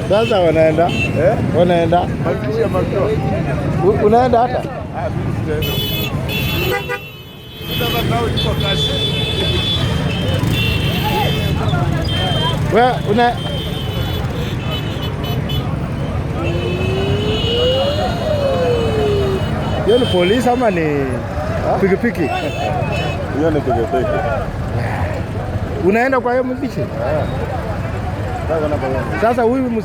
Sasa wanaenda Eh? Wanaenda. Mazishi ya maziwa. Unaenda hata? Ah, mimi sitaenda. Sasa nao niko kazi. Wewe una Hiyo ni polisi ama ni pikipiki? Hiyo ni pikipiki. Unaenda kwa hiyo mzishi? Sasa na kwa Sasa huyu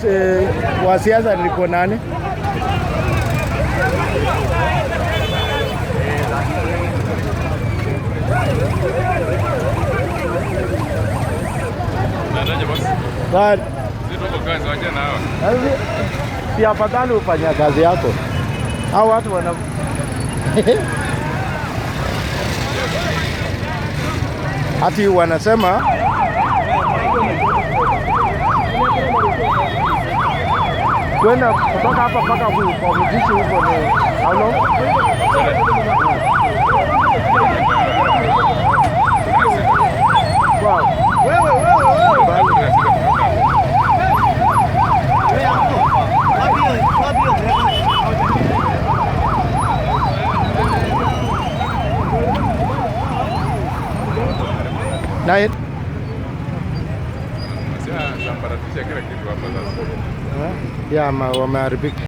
wa siasa nilikuwa nani? Naendaje boss? Ba- Sisi tuko kazi, wacha na hawa. Sasa, si afadhali ufanya kazi yako. Hao watu wana ati wanasema kwenda kutoka hapa mpaka kwa mzishi huko ni how long? Wow. Na Sasa sambaratisha kila kitu hapa sasa. ya wameharibika.